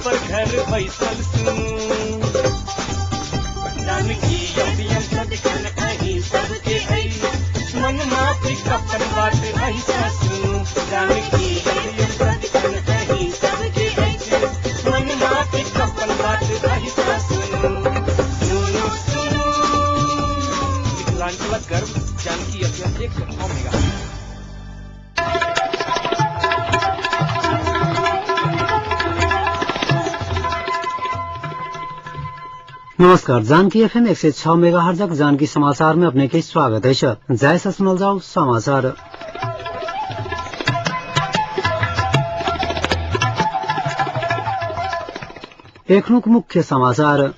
पर घर बैसल सुनू। जानकी एफएम सदिखन अहीं सबके अछि, मन माफिक अपन बात अहीं सुनू। जानकी एफएम सदिखन अहीं सबके अछि, मन माफिक अपन बात अहीं सुनू। सुनू सुनू मिथिलांचलक गर्व जानकी एफएम 106 मेगा। नमस्कार, जानकी एफएम 106 मेगाहर्जक जानकी समाचार में अपने के स्वागत है। जय से सुनल जाओ समाचार। एखनुक मुख्य समाचार।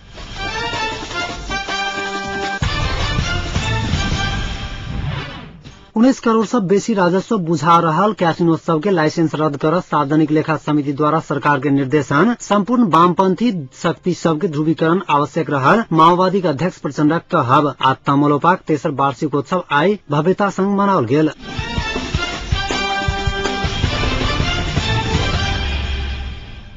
19 करोड़ से बेसी राजस्व बुझा रहल कैसिनो सबके लाइसेंस रद्द कर सार्वजनिक लेखा समिति द्वारा सरकार के निर्देशन। संपूर्ण वामपंथी शक्ति सबके ध्रुवीकरण आवश्यक रहल माओवादी के अध्यक्ष प्रचण्ड कहब। आ तमलोपाक तेसर वार्षिकोत्सव आइ भव्यता संग मनाओल गेल।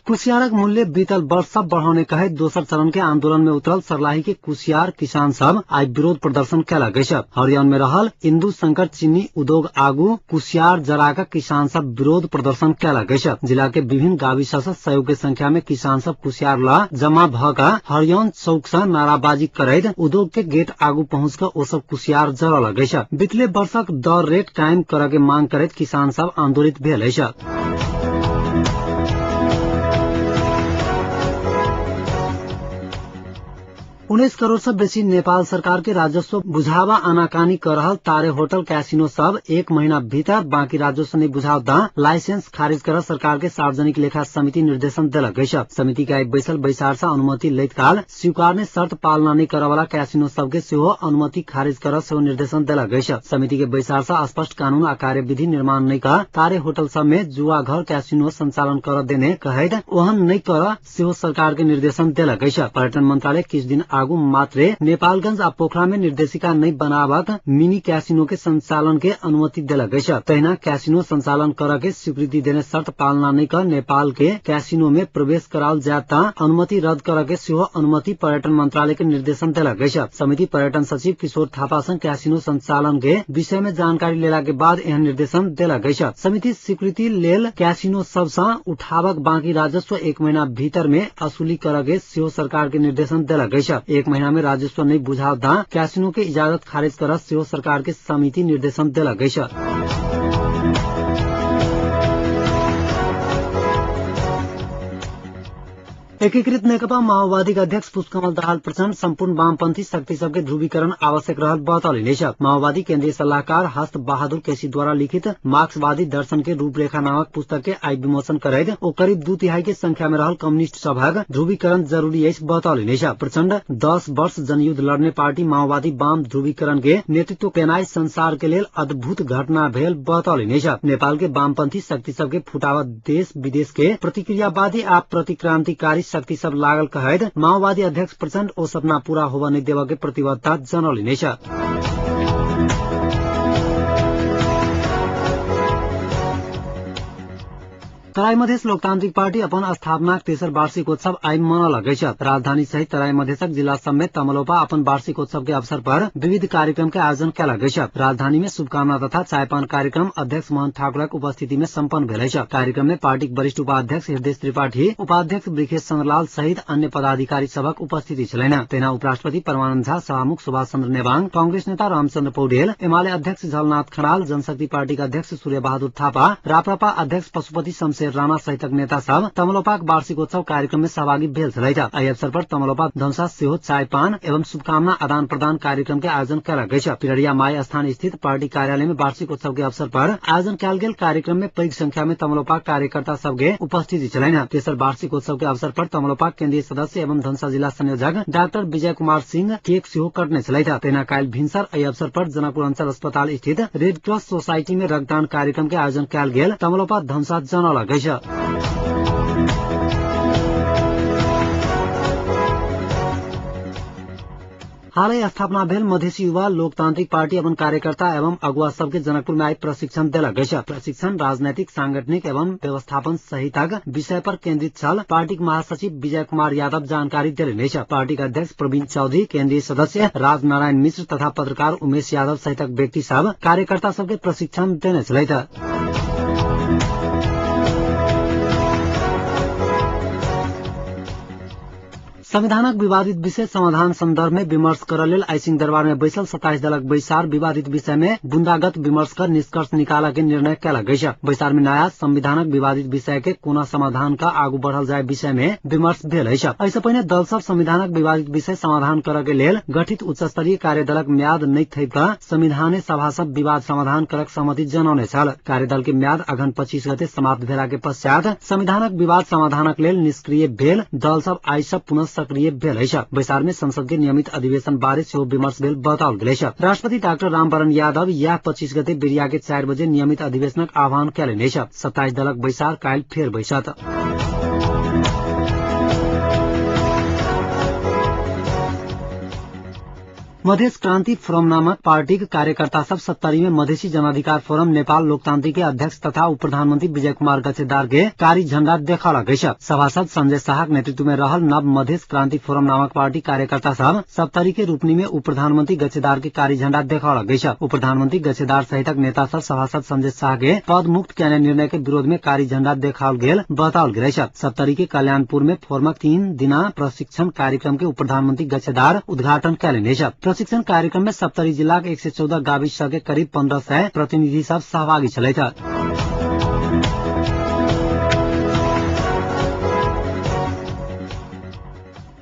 कुसियारक मूल्य बीतल वर्ष सब बढ़ौने कहैत दोसर चरण के आंदोलन में उतरल सर्लाही के कुसियार किसान सब आइ विरोध प्रदर्शन कयलक अछि। हरियाण में रहल इंदु शंकर चीनी उद्योग आगू कुसियार जरा के किसान सब विरोध प्रदर्शन कयलक अछि। जिला के विभिन्न गावी सब से सय के संख्या में किसान सब कुसियार ल जमा भ के हरियाण चौक से नाराबाजी करैत उद्योग के गेट आगू पहुंच के ओ सब कुसियार जरलक अछि। बितले वर्षक दर रेट कायम करऽ के मांग करैत किसान सब आंदोलित भेल अछि। उन्नीस करोड़ से बेसी नेपाल सरकार के राजस्व बुझावा आनाकानी कर रहल तारे होटल कैसिनो सब एक महीना भीतर बाकी राजस्व नहीं बुझाव ता लाइसेंस खारिज कर सरकार के सार्वजनिक लेखा समिति निर्देशन देलक अछि। समिति के आइ बैसल बैसार से अनुमति लैत काल स्वीकारने शर्त पालना नहीं करे वाला कैसिनो सबके सेहो अनुमति खारिज कर सेहो निर्देशन देलक अछि। समिति के बैसार से स्पष्ट कानून आ कार्यविधि निर्माण नहीं कर तारे होटल सब में जुआ घर कैसिनो संचालन कर देने कहैत ओहन नहीं कर सेहो सरकार के निर्देशन देलक अछि। पर्यटन मंत्रालय किछु दिन आगू मात्रे नेपालगंज आ पोखरा में निर्देशिका नहीं बनावक मिनी कैसिनो के संचालन के अनुमति देलक अछि। तहिना कैसिनो संचालन कर के स्वीकृति देने शर्त पालना नहीं कर नेपाल के कैसिनो में प्रवेश कराओल जायत त अनुमति रद्द कर के सेहो अनुमति पर्यटन मंत्रालय के निर्देशन देलक अछि। समिति पर्यटन सचिव किशोर थापा संग कैसिनो संचालन के विषय में जानकारी लेला के बाद एहन निर्देशन देलक अछि। समिति स्वीकृति लेल कैसिनो सब सँ उठावक बाकी राजस्व एक महीना भीतर में वसूली कर के सेहो सरकार के निर्देशन देलक अछि। एक महीना में राजस्व नहीं बुझाव ता कैसिनो के इजाजत खारिज कर सेहो सरकार के समिति निर्देशन देलक अछि। एकीकृत नेकपा माओवादी के अध्यक्ष पुष्पकमल दाहाल प्रचण्ड संपूर्ण वामपंथी शक्ति सबके ध्रुवीकरण आवश्यक रहल बतौलनि अछि। माओवादी केन्द्रीय सलाहकार हस्त बहादुर केसी द्वारा लिखित मार्क्सवादी दर्शन के रूपरेखा नामक पुस्तक के आइ विमोचन करैत ओ करीब 2/3 के संख्या में रहल कम्युनिस्ट सभक ध्रुवीकरण जरूरी अछि बतौलनि अछि। प्रचण्ड 10 वर्ष जनयुद्ध लड़ने पार्टी माओवादी वाम ध्रुवीकरण के नेतृत्व केनाइ संसार के लेल अद्भुत घटना भेल बतौलनि अछि। नेपाल के वामपंथी शक्ति सबके फुटावत देश विदेश के प्रतिक्रियावादी आ प्रतिक्रांतिकारी शक्ति सब लागल कहैत माओवादी अध्यक्ष प्रचण्ड ओ सपना पूरा होब नहीं देव के प्रतिबद्धता जनौलनि अछि। तराई मधेस लोकतांत्रिक पार्टी अपन स्थापनाक तेसर वार्षिकोत्सव आइ मनौलक अछि। राजधानी सहित तराई मधेसक जिला सब में तमलोपा अपन वार्षिकोत्सव के अवसर पर विविध कार्यक्रम के आयोजन कयलक अछि। राजधानी में शुभकामना तथा चायपान कार्यक्रम अध्यक्ष मोहन ठाकुरक उपस्थिति में सम्पन्न भेल अछि। कार्यक्रम में पार्टीक वरिष्ठ उपाध्यक्ष हृदय त्रिपाठी, उपाध्यक्ष वृखेश चंद्रलाल सहित अन्य पदाधिकारी सभक उपस्थिति छलनि। तहिना उपराष्ट्रपति परमानंद झा, सभामुख सुभाष चंद्र नेवांग, कांग्रेस नेता रामचंद्र पौडेल, एमाले अध्यक्ष झलनाथ खनाल, जनशक्ति पार्टीक अध्यक्ष सूर्य बहादुर थापा, राप्रपा अध्यक्ष पशुपति शमशेर राणा सहितक नेता सब तमलोपाक वार्षिकोत्सव कार्यक्रम में सहभागी भेल छलथि। एहि अवसर पर तमलोपा धनुषा सेहो चाय पान एवं शुभकामना आदान प्रदान कार्यक्रम के आयोजन कयलक अछि। पिररिया माई स्थान स्थित पार्टी कार्यालय में वार्षिकोत्सव के अवसर पर आयोजन कयल गेल कार्यक्रम में पैघ संख्या में तमलोपा कार्यकर्ता सब के उपस्थिति छलनि। तेसर वार्षिकोत्सव के अवसर पर तमलोपा केन्द्रीय सदस्य एवं धनुषा जिला संयोजक डाक्टर विजय कुमार सिंह केक सेहो कटने छलथि। तहिना काल्हि भिनसर एहि अवसर पर जनकपुर अंचल अस्पताल स्थित रेड क्रॉस सोसाइटी में रक्तदान कार्यक्रम के आयोजन कयल गेल तमलोपा धनुषा जनौलक अछि। हालै स्थापना भेल मधेसी युवा लोकतांत्रिक पार्टी अपन कार्यकर्ता एवं अगुवा सबके जनकपुर में आई प्रशिक्षण देलक अछि। प्रशिक्षण राजनैतिक, सांगठनिक एवं व्यवस्थापन सहितक विषय पर केन्द्रित छल। पार्टीक महासचिव विजय कुमार यादव जानकारी देलनि अछि। पार्टीक अध्यक्ष प्रवीण चौधरी, केन्द्रीय सदस्य राजनारायण मिश्र तथा पत्रकार उमेश यादव सहितक व्यक्ति सब कार्यकर्ता सबके प्रशिक्षण देने छलथि। संविधानक विवादित विषय समाधान संदर्भ में विमर्श करऽ लेल आइ सिंहदरबार में बैसल 27 दलक बैसार विवादित विषय में बुंदागत विमर्श कर निष्कर्ष निकालऽ के निर्णय कयलक अछि। बैसार में नया संविधानक विवादित विषय के कोना समाधान का आगू बढ़ल जाय विषय में विमर्श भेल अछि। एहिसँ पहिने दल सब संविधानक विवादित विषय समाधान करऽ के लेल गठित उच्च स्तरीय कार्यदलक म्याद नहि थपि कऽ संविधाने सभा सब विवाद समाधान करक सहमति जनौने छल। कार्यदल के म्याद अघन 25 गते समाप्त भेला के पश्चात संविधानक विवाद समाधानक लेल निष्क्रिय भेल दल सब आइ सब पुनः सक्रिय भेल अछि। बैसार में संसद के नियमित अधिवेशन बारे सेहो विमर्श भेल बताओल गेल अछि। राष्ट्रपति डाक्टर रामवरण यादव यह 25 गते बेरिया के 4 बजे नियमित अधिवेशनक आह्वान कयलनि अछि। 27 दलक बैसार काल्हि फेर बैसत। मधेस क्रांति फोरम नामक पार्टीक कार्यकर्ता सब 70 में मधेसी जनाधिकार फोरम नेपाल लोकतांत्रिक के अध्यक्ष तथा उप प्रधानमंत्री विजय कुमार गच्छेदार के कारी झंडा देखौलक अछि। सभासद संजय शाहक नेतृत्व में रहल नव मधेस क्रांति फोरम नामक पार्टी कार्यकर्ता सब 70 के रूपनी में उप प्रधानमंत्री गच्छेदार के कारी झंडा देखौलक अछि। उप प्रधानमंत्री गच्छेदार सहितक नेता सब सभासद संजय शाह के पद मुक्त कयने निर्णय के विरोध में कारी झंडा देखाओल गेल बताओल गेल अछि। 70 के कल्याणपुर में फोरमक 3 दिना प्रशिक्षण कार्यक्रम के उप प्रधानमंत्री गच्छेदार उद्घाटन कयलनि अछि। प्रशिक्षण कार्यक्रम में सप्तरी जिला के 114 गाविस के करीब 1500 प्रतिनिधि सब सहभागी छलथि।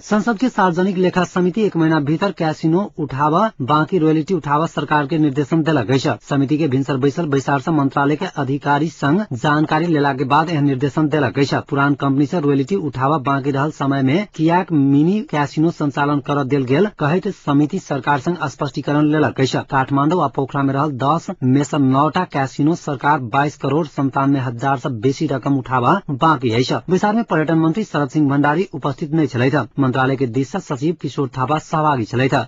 संसद के सार्वजनिक लेखा समिति 1 महीना भीतर कैसिनो उठावा बाँकी रोयल्टी उठावा सरकार के निर्देशन देलक अछि। समिति के भिनसर बैसल बैसार से मंत्रालय के अधिकारी संग जानकारी लेला के बाद एहन निर्देशन देलक अछि। पुरान कंपनी से रोयल्टी उठावा बाँकी रहल समय में कियाक मिनी कैसिनो संचालन कर देल गेल कहैत समिति सरकार संग स्पष्टीकरण लेलक अछि। काठमाडौँ आ पोखरा में रहल 10 में से 9टा कैसिनो सरकार 22 करोड़ 97 हजार से बेसी रकम उठावा बाँकी अछि। बैसार में पर्यटन मंत्री शरद सिंह भण्डारी उपस्थित नहि छलथि। मंत्रालय के दिस से सचिव किशोर थापा सहभागी छलथि।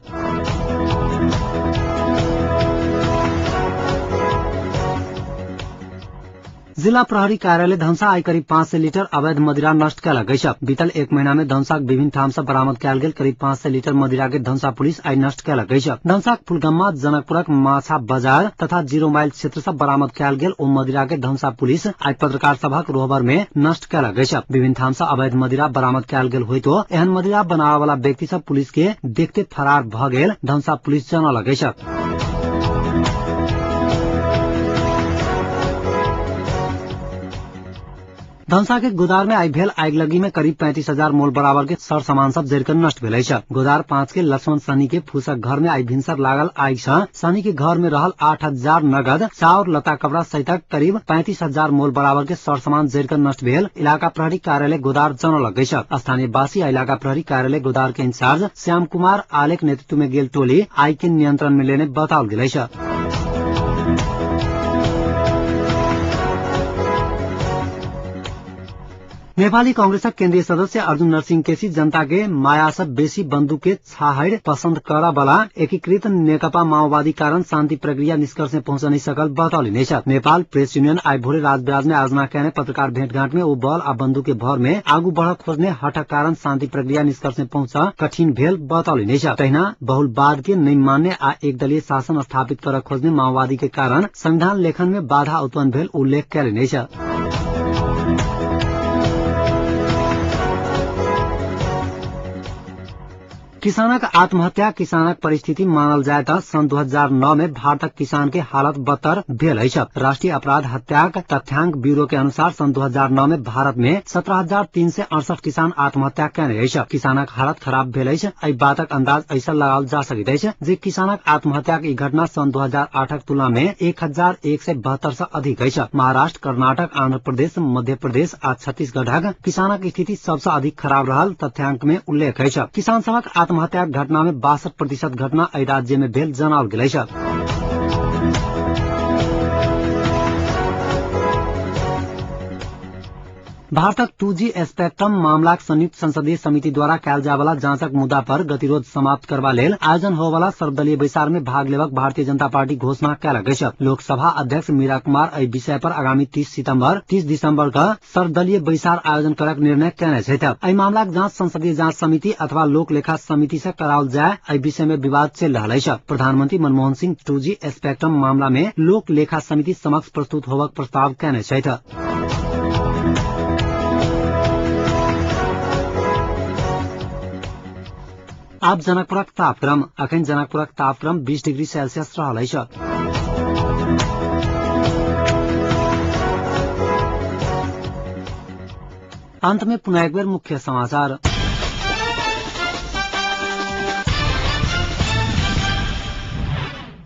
जिला प्रहरी कार्यालय धनुषा आइ करीब 500 लीटर अवैध मदिरा नष्ट कयलक अछि। बीतल 1 महीना में धनुषाक विभिन्न ठाम से बरामद कयल गेल करीब 500 लीटर मदिरा के धनुषा पुलिस आइ नष्ट कयलक अछि। धनुषाक फुलगम्मा, जनकपुरक माछा बाजार तथा जीरो माइल क्षेत्र से बरामद कयल गेल ओ मदिरा के धनुषा पुलिस आइ पत्रकार सभक रोहबर में नष्ट कयलक अछि। विभिन्न ठाम से अवैध मदिरा बरामद कयल गेल होइतो एहन मदिरा बनाबय वाला व्यक्ति सब पुलिस के देखते फरार भ गेल धनुषा पुलिस जनौलक अछि। धनुषा के गोदार में आई भेल आगिलगी में करीब 35,000 मोल बराबर के सर सामान सब जरिकर नष्ट भेल अछि। गोदार 5 के लक्ष्मण सहनी के फूसक घर में आई भिनसर लागल आगि सँ सहनी के घर में रहल 8,000 नगद, चाउर, लत्ता कपड़ा सहित करीब 35,000 मोल बराबर के सर सामान जरिकर नष्ट भेल इलाका प्रहरी कार्यालय गोदार जनौलक अछि। स्थानीय वासी आ इलाका प्रहरी कार्यालय गोदार के इंचार्ज श्याम कुमार आलेख नेतृत्व में गेल टोली आगि के नियंत्रण में लेने बताओल गेल अछि। नेपाली कांग्रेसक केन्द्रीय सदस्य अर्जुन नरसिंह केसी जनता के माया से बेसी बंदूक के छाहर पसंद करऽ वाला एकीकृत नेकपा माओवादी कारण शान्ति प्रक्रिया निष्कर्ष में पहुंच नहीं सकल बतौलनि अछि। नेपाल प्रेस यूनियन आइ भोरे राजविराज में आयोजना कयने पत्रकार भेंटघाट में ओ बल आ बंदूक के भर में आगू बढ़ खोजने हठक कारण शान्ति प्रक्रिया निष्कर्ष में पहुंच कठिन भेल बतौलनि अछि। तहिना बहुलवाद के नहि मान्य आ एकदलीय शासन स्थापित करऽ खोजने माओवादी के कारण संविधान लेखन में बाधा उत्पन्न भेल उल्लेख कयलनि अछि। किसानक आत्महत्या किसानक परिस्थिति मानल जाय त सन् 2009 में भारतक किसान के हालत बदतर भेल अछि। राष्ट्रीय अपराध हत्याक तथ्यांक ब्यूरो के अनुसार सन् 2009 में भारत में 17,368 किसान आत्महत्या कयने अछि। किसानक हालत खराब भेल अछि। एहि बातक अंदाज ऐसा लगाओल जा सकैत अछि जे किसानक आत्महत्याक ई घटना सन् 2008 तुलना में 1,172 से अधिक अछि। महाराष्ट्र, कर्नाटक, आंध्र प्रदेश, मध्य प्रदेश आ छत्तीसगढ़क किसानक स्थिति सबसँ अधिक खराब रहल तथ्यांक में उल्लेख अछि। किसान सभक आत्महत्याक घटना में 62% घटना एहि राज्य में भेल जनाओल गेल अछि। भारतक 2G spectrum मामलाक संयुक्त संसदीय समिति द्वारा कयल जायवला जांचक मुद्दा पर गतिरोध समाप्त करबा लेल आयोजन होवला सर्वदलीय बैसार में भाग लेबाक भारतीय जनता पार्टी घोषणा कयलक अछि। लोकसभा अध्यक्ष मीरा कुमार एहि विषय पर आगामी 30 दिसंबर क सर्वदलीय बैसार आयोजन करक निर्णय कयने छथि। एहि मामलाक जांच संसदीय जांच समिति अथवा लोक लेखा समिति से कराओल जाय, एहि विषय में विवाद चलि रहल अछि। प्रधानमंत्री मनमोहन सिंह 2G spectrum मामला में लोक लेखा समिति समक्ष प्रस्तुत होबक प्रस्ताव कयने छथि। आब जनकपुरक तापक्रम। अखन जनकपुरक तापक्रम 20 डिग्री सेल्सियस रहल अछि। अंत में पुनः एक बेर मुख्य समाचार।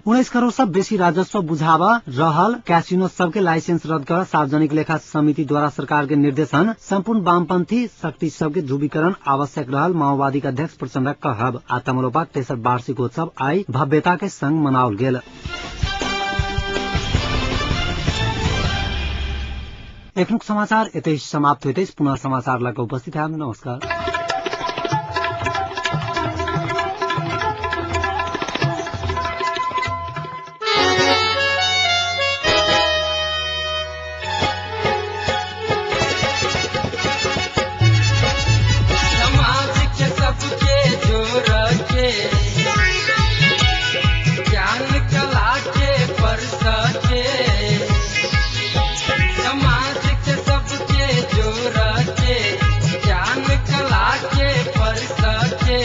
19 करोड़ से बेसी राजस्व बुझावा रहल कैसिनो सबके लाइसेंस रद्द कर सार्वजनिक लेखा समिति द्वारा सरकार के निर्देशन। संपूर्ण वामपंथी शक्ति सबके ध्रुवीकरण आवश्यक रहल माओवादी के अध्यक्ष प्रचण्डक कहब। आ तमलोपाक तेसर वार्षिकोत्सव आई भव्यता के संग मनाओल गेल। एखनुक समाचार एतै समाप्त होइत अछि। पुनः समाचार लऽ कऽ उपस्थित हैब। नमस्कार। समाज के सबके जोड़ के ज्ञान कला के परस के, समाज के सबके जोड़ के ज्ञान कला के परस के,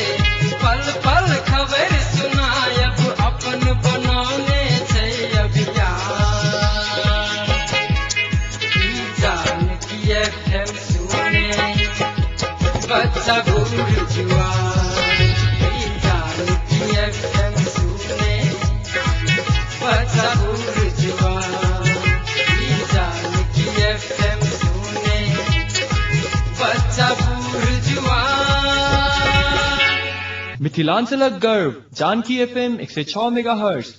पल पल खबर सुनायब अपन बनौने छै अभियान। ई जानकी एफएम सुने बच्चा बूढ़ जुआन, ई जानकी एफएम सुने बच्चा बूढ़ जुआन, ई जानकी एफएम सुने बच्चा बूढ़ जुआन। मिथिलांचलक गर्व जानकी एफएम 106 मेगाहर्ट्ज।